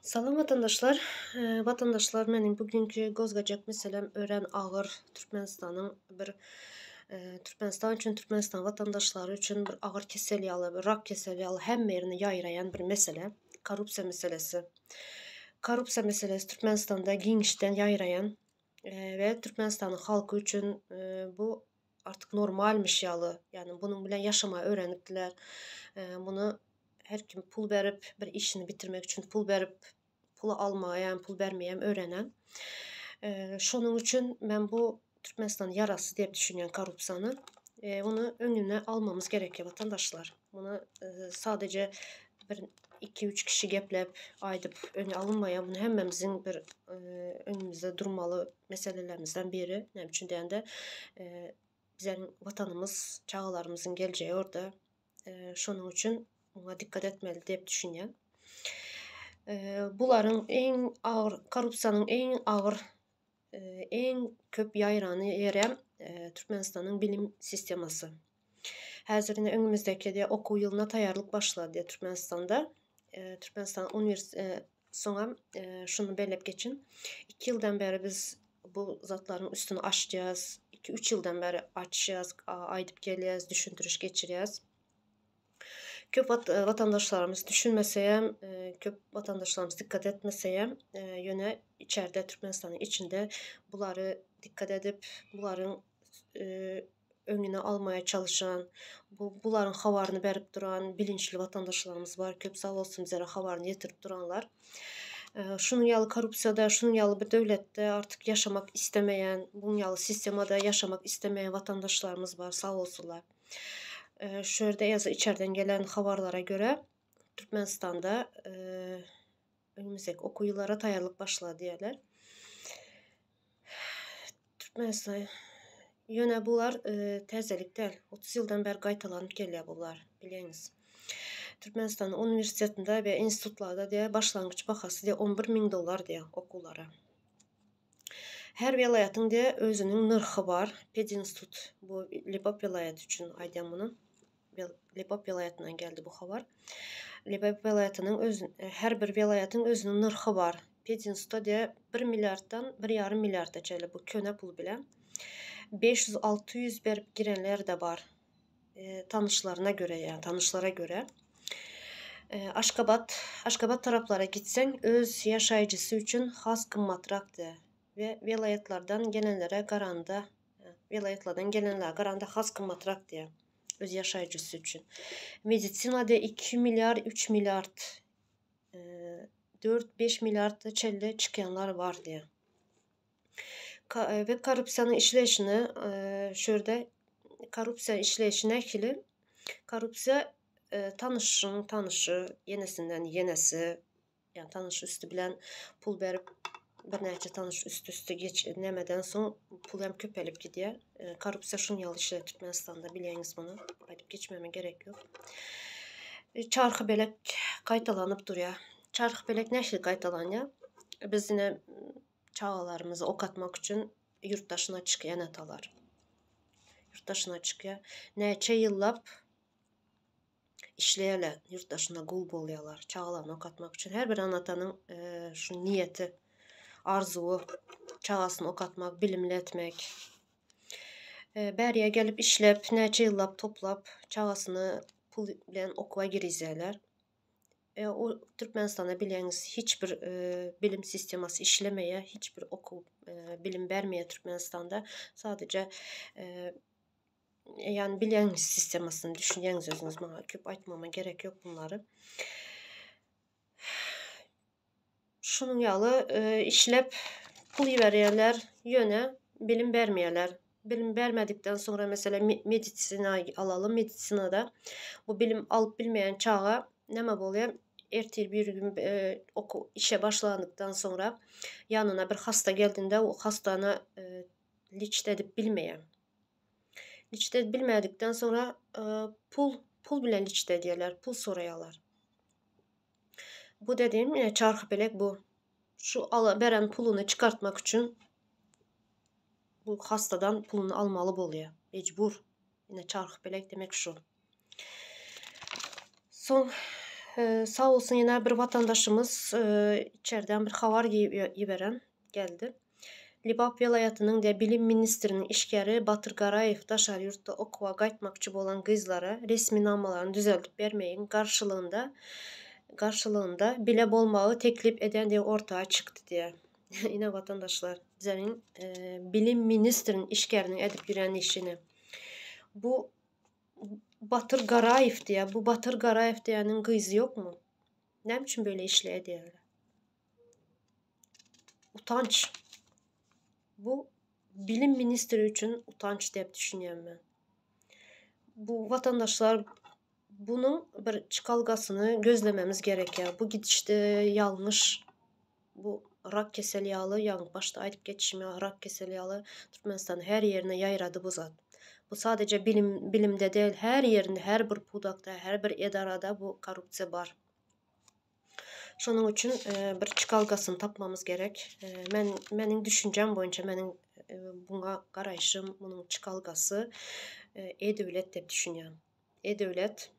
Salam watandaşlar. Watandaşlar meniň bugünki gozgajak meselem örän agyr Türkmenistanyň bir Türkmenistan üçin Türkmenistan watandaşlary üçin bir agyr kesel ýaly bir rak keseli ýaly hemme ýerine ýaýraýan bir mesele korrupsiýa meselesi. Korrupsiýa meselesi Türkmenistanda giňişden ýaýraýan we Türkmenistanyň halky üçin bu artyk normalmyş ýaly, ýagny bunuň bilen ýaşamagy öwrenipdiler. Muny her kim pul berip, bir işini bitirmek üçin pul berip, pul almagy hem, pul bermegi hem öwrenen. Şonuň üçin men bu Türkmenistanyň ýarasy diýip düşünýän korrupsiýany. Muny öňüne almamyz gerekýär watandaşlar. Muny sadeje bir iki-üç kişi gepläp, aýdyp öňe alynmaýar. Muny hemmämiziň bir öňümizde durmaly meselelerimizden biri. Näme üçin diýende, biziň watanymyz, çagalarymyzyň geljegi orda. Şonuň üçin muňa dikkat etmeli diýip düşünýän. Bularyň iň agyr, korrupsiýanyň iň agyr, iň köp ýaýrany ýerem Türkmenistanyň bilim sistemasy. Häzir ine öňümizdäki diýe okuw ýylyna taýýarlyk başlady diýe Türkmenistanda. Türkmenistan uniwers soňam şuny belläp geçin. Iki ýyldan bäri biz bu zatlaryň üstüni açýas. Iki-üç ýyldan bäri açýas, aýdyp gelýäs, düşündiriş geçirýäs. Köp watandaşlarymyz düşünmeseem, köp watandaşlarymyz dikkat etmeseem, ýöne içerde Türkmenistanyň içinde bulary dikkat edip, bularyň öňüni almaýa çalyşan, bu bularyň habaryny berip duran bilinçli watandaşlarymyz bar. Köp sag bolsun bizlere habaryny ýetirip duranlar. Şunuň ýaly korrupsiýada, şunuň ýaly bir döwletde artyk ýaşamak islemeýän, buň ýaly sistemada ýaşamak islemeýän watandaşlarymyz bar, sag bolsunlar. Şu ýerde ýa içerden gelen habarlara görä, Türkmenistanda öňümizdäki okuw ýyllara taýýarlyk başlady diýýärler. Türkmenistan ýöne bular täzelik däl. 30 ýyldan bäri gaýtalanyp gelýär bular, bilýäňiz. Türkmenistanyň uniwersitetinde we institutlarda diýýär başlangyç bahasy diýýär 11 ming dollar diýýär okuwlara. Her welaýatyň diýýär özüniň nyrhy bar. Pedinstitut bu Lebap welaýaty üçin aýdýan muny. Lebap welaýatyndan geldi bu habar. Lebap welaýatynyň öz her bir welaýatyň özüniň nyrhy bar. Pedinstitutda diýýär bir milliarddan bir ýarym milliarda çenli bu köne pul bilen. 500-600 berip girenler-de bar. Tanyşlaryna göre ýa tanyşlara göre. Aşgabat Aşgabat taraplara gitseň öz ýaşaýjysy üçin has gymmatrak diýýär we welaýatlardan gelenlere garanda welaýatlardan gelenlere garanda has gymmatrak diýýär öz ýaşaýjysy üçin. Medisinada 2 milliard 3 milliard 4-5 milliarda çenli çykýanlar bar diýýär. We korrupsiýanyň işleýşini şu ýerde korrupsiýa işleýşi nähili? Korrupsiýa tanyşyň tanyşy, ýenesinden ýenesi, ýagny tanyş üsti bilen pul berip birnäçe tanyş üst-üste geç nämeden soň pul hem köpelip gidýär. Korrupsiýa şunuň ýaly işleýär Türkmenistanda bilýäňiz muny. Aýdyp geçmeme gerek ýok. Çarhybelek gaýtalanyp durýar. Çarhybelek nähili gaýtalanýar? Biz ine çagalarymyzy okatmak üçin ýurt daşyna çykýan atalar. Ýurt daşyna çykýar. Näçe ýyllap işleýärler, ýurt daşynda gul bolýarlar çagalaryny okatmak üçin. Her bir ana-atanyň şu niýeti, arzuwy çagasyny okatmak, bilimli etmek. Bäriýe gelip işläp, näçe ýyllap toplap, çagasyny pul bilen okuwa girizýärler. O Türkmenistanda bilýäňiz hiç bir bilim sistemasy işlemeýär, hiç bir okuw bilim bermeýär Türkmenistanda. Sadece ýagny bilýäňiz sistemasyny düşünýäňiz özüňiz maňa köp aýtmama gerek ýok bunlary. Şunuň ýaly işläp pul iberýärler, ýöne bilim bermeýärler. Bilim bermedikden soňra meselem medisina alaly, medisinada bu bilim alyp bilmeýän çaga näme bolýar? Ertir bir gün okuw işe başlandykdan soňra ýanyna bir hasta geldinde o hastany liçt edip bilmeýär. Liçt edip bilmedikden soňra pul pul bilen liçt edýärler, pul soraýarlar. Bu dediğim ine çarhypelek bu. Şu ala beren puluny çykartmak üçin bu hastadan puluny almaly bolýar. Mejbur. Ine çarhypelek demek şu. Soň. Sag bolsun ýene bir watandaşymyz içerden bir habar iberen geldi. Lebap welaýatynyň diýe bilim ministriniň işgäri Batyr Garaýew daşary ýurtda okuwa gaýtmakçy bolan gyzlara resminamalaryny düzeldip bermegiň garşylygynda garşylygynda bile bolmagy teklip edendigi orta çykdy diýe. Ine watandaşlar bizeniň bilim ministriniň işgäriniň edip ýören işini. Bu Batyr Garaýew diýýär. Bu Batyr Garaýew diýýäniň gyzy ýokmy? Näme üçin beýle işler edýärler? Utanç. Bu bilim ministri üçin utanç diýip düşünýän men. Bu watandaşlar bunuň bir çykalgasyny gözlememiz gerekýär. Bu gidişde ýalňyş bu rak keseli ýaly, ýaňy başda aýdyp geçişim ýaly rak keseli ýaly Türkmenistanyň her ýerine ýaýrady bu zat. Bu sadeje bilim bilimde däl, her ýerinde, her bir pudakda, her bir edarada bu korrupsiýa bar. Şonuň üçin bir çykalgasyny tapmamyz gerek. Men meniň düşünjem boýunça meniň buňa garaýşym, munuň çykalgasy e-döwlet diýip düşünýän. E-döwlet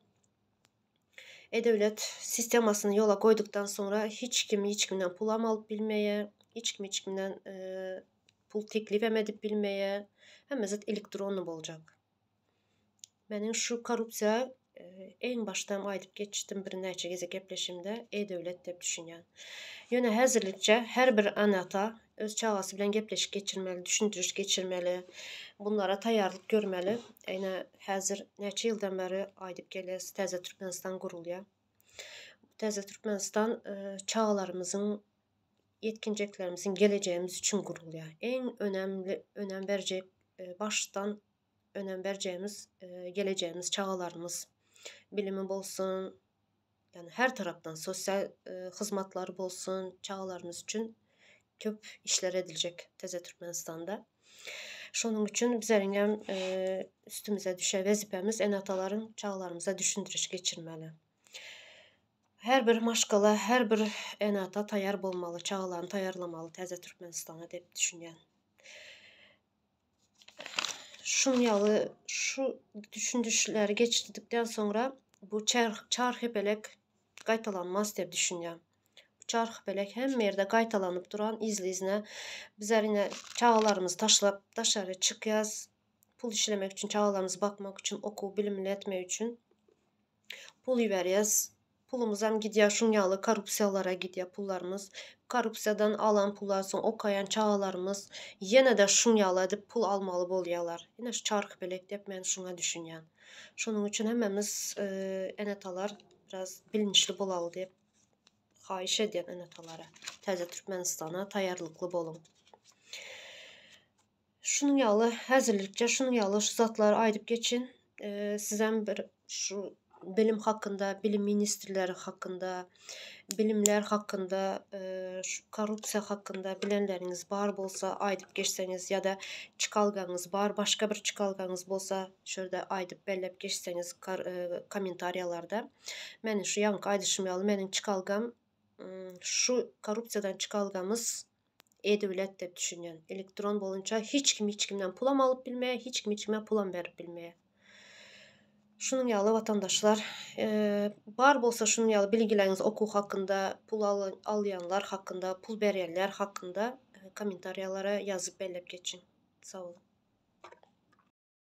E-döwlet sistemasyny ýola goýdukdan soňra hiç kim hiç kimden pulam alyp bilmeýär, hiç kim hiç kimden pul teklibem edip bilmeýär. Hemme zat elektronny boljak. Meniň şu korrupsiýa iň başdan aýdyp geçdim birnäçe gezek gepleşimde e-döwlet diýip düşünýän. Ýöne häzirlikçe her bir ene-ata öz çagasy bilen gepleşik geçirmeli, düşündiriş geçirmeli, bunlara taýýarlyk görmeli. Ine häzir näçe ýyldan bäri aýdyp gelýäs täze Türkmenistan gurulýar. Täze Türkmenistan çagalarymyzyň, ýetginjeklerimiziň gelejegimiz üçin gurulýar. Iň önemli önem berjek başdan önem berjegimiz gelejegimiz çagalarymyz. Bilimi bolsun, ýagny her tarapdan sosial hyzmatlar bolsun çagalarymyz üçin köp işler ediljek täze Türkmenistanda. Şonuň üçin bizleriňem üstümize düşen wezipemiz ene-atalaryň çagalarymyza düşündiriş geçirmeli. Her bir maşgala, her bir ene-ata taýýar bolmaly, çagalaryny taýýarlamaly täze Türkmenistana diýip düşünýän. Şuň ýaly şu düşündirişleri geçirdikden soňra bu çarhypelek gaýtalanmaz diýip düşünýän. Bu çarhypelek hemme ýerde gaýtalanyp duran yzly-yzyna bizler ine çagalarymyzy taşlap daşary çykýas pul işlemek üçin çagalarymyzy bakmak üçin okuw bilimli etmek üçin. Pul iberýäs. Pulumyzam gidýär şuň ýaly korrupsiýalara gidýär pullarymyz. Korrupsiýadan alan pullar soň okaýan çagalarymyz ýene-de şuň ýaly edip pul almaly bolýarlar. Ine şu çarhypelek diýip men şuňa düşünýän. Şonuň üçin hemmämiz ene-atalar biraz bilinçli bolaly diýip haýyş edýän ene-atalara. Täze Türkmenistana taýýarlykly boluň. Şunuň ýaly häzirlikçe şunuň ýaly şu zatlary aýdyp geçin. Sizem bir şu bilim hakynda, bilim ministrleri hakynda, bilimler hakynda, şu korrupsiýa hakynda bilenleriňiz bar bolsa aýdyp geçseňiz ýa-da çykalgaňyz bar, başga bir çykalgaňyz bolsa şu ýerde aýdyp belläp geçseňiz kommentariýalarda. Meniň şu ýaňky aýdyşym ýaly meniň çykalgam şu korrupsiýadan çykalgamyz E-döwlet diýip düşünýän. Elektron bolunça hiç kim hiç kimden pulam alyp bilmeýär, hiç kim hiç kime pulam berip bilmeýär. Şunuň ýaly watandaşlar, bar bolsa şunuň ýaly bilgileriňiz okuw hakynda, pul alýanlar hakynda, pul berýänler hakynda kommentariýalara ýazyp belläp geçiň. Sag boluň.